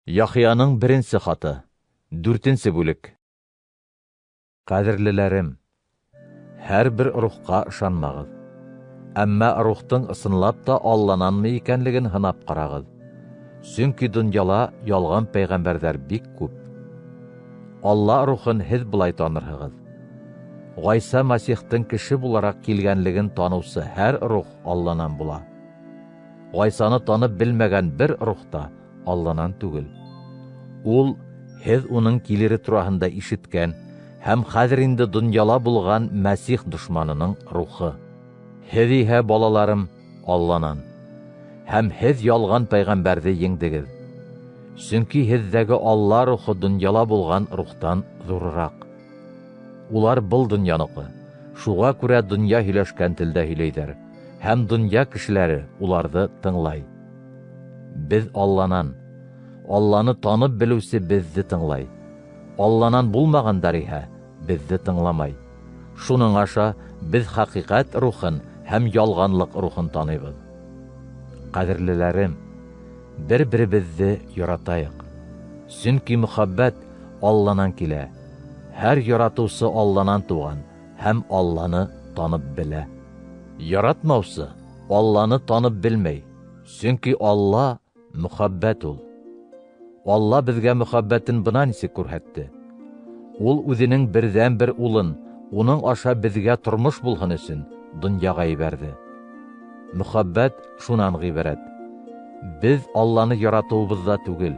Яхъяның беренсе хаты. Дүртенсе бүлек. Ҡәҙерлеләрем, һәр бер рухҡа ышанмағыҙ. Әммә рухтың ысынлап та Аллананмы икәнлеген һынап ҡарағыҙ. Сөнки донъяла ялған пәйғәмбәрҙәр бик күп. Алла рухын һеҙ былай танырһығыҙ. Ғайса Мәсихтең кеше булараҡ килгәнлеген таныусы һәр рух Алланан була. Ғайсаны танып белмәгән бер рух та Алланан түгел. Ул һеҙ уның килере тураһында ишеткән һәм хәҙер инде донъяла булған Мәсих дошманының рухы. Һеҙ иһә, балаларым, Алланан. Һәм һеҙ ялған пәйғәмбәрҙе еңдегеҙ. Сөнки һеҙҙәге Алла рухы донъяла булған рухтан ҙурыраҡ. Улар был донъяныҡы. Шуға күрә донъя һөйләшкән телдә һөйләйҙәр, һәм донъя кешеләре уларҙы тыңлай. Беҙ Алланан. Алланы танып белеүсе беҙҙе тыңлай. Алланан булмағандар иһә беҙҙе тыңламай. Шуның аша беҙ хәҡиҡәт рухын һәм ялғанлыҡ рухын таныйбыҙ. Ҡәҙерлеләрем, бер-беребеҙҙе яратайыҡ. Сөнки мөхәббәт Алланан килә. Һәр яратыусы Алланан туған һәм Алланы танып белә. Яратмаусы Алланы танып белмәй, сөнки Алла мөхәббәт ул. Алла беҙгә мөхәббәтен бына нисек күрһәтте. Ул үҙенең берҙән-бер улын, уның аша беҙгә тормош булһын өсөн, донъяға ебәрҙе. Мөхәббәт шунан ғибәрәт. Беҙ Алланы яратыуыбыҙҙа түгел,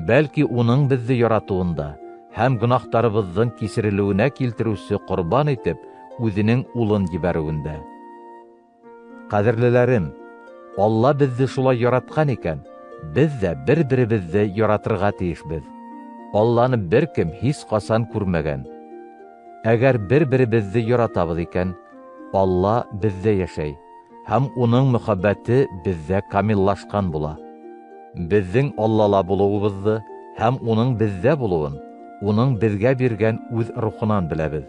бәлки уның беҙҙе яратыуында һәм гөнаһтарыбыҙҙың кисерелеүенә килтереүсе ҡорбан итеп үҙенең улын ебәреүендә. Ҡәҙерлеләрем, Алла беҙҙе шулай яратҡан икән, беҙ ҙә бер-беребеҙҙе яратырға тейешбеҙ. Алланы бер кем һис ҡасан күрмәгән. Әгәр бер-беребеҙҙе яратабыҙ икән, Алла беҙҙә йәшәй, һәм уның мөхәббәте беҙҙә камиллашҡан була. Беҙҙең Аллала булыуыбыҙҙы һәм уның беҙҙә булыуын уның беҙгә биргән үҙ рухынан беләбеҙ.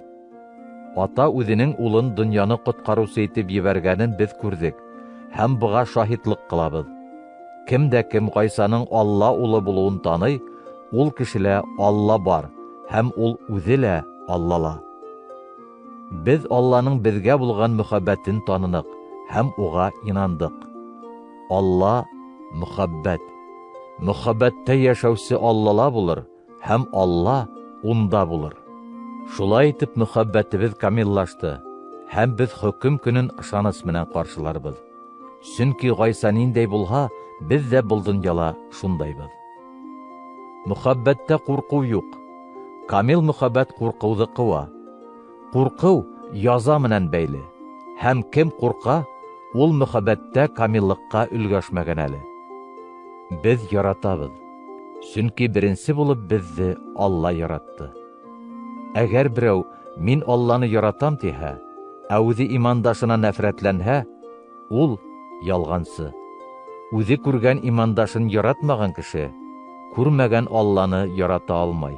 Ата үҙенең улын донъяны ҡотҡарыусы итеп ебәргәнен беҙ күрҙек һәм быға шаһитлыҡ ҡылабыҙ. Кем дә кем Ғайсаның Алла улы булыуын таный, ул кешелә Алла бар һәм ул үҙе лә Аллала. Беҙ Алланың беҙгә булған мөхәббәтен таныныҡ һәм уға инандыҡ. Алла мөхәббәт. Мөхәббәттә йәшәүсе Аллала булыр һәм Алла унда булыр. Шулай итеп мөхәббәтебеҙ камиллашты, һәм беҙ хөкөм көнөн ышаныс менән ҡаршыларбыҙ. Сөнки Ғайса ниндәй булһа, беҙ ҙә был донъяла шундайбыҙ. Мөхәббәттә ҡурҡыу юҡ. Камил мөхәббәт ҡурҡыуҙы ҡыуа. Ҡурҡыу яза менән бәйле. Һәм кем ҡурҡа, ул мөхәббәттә камиллыҡҡа өлгәшмәгән әле. Беҙ яратабыҙ, сөнки беренсе булып беҙҙе Алла яратты. Әгәр берәү мин Алланы яратам тиһә, ә үҙе имандашына нәфрәтләнһә, ул ялғансы. Үҙе күргән имандашын яратмаған кеше күрмәгән Алланы ярата алмай.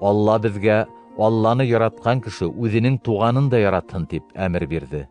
Алла беҙгә Алланы яратҡан кеше үҙенең туғанын да яратһын тип әмер бирҙе.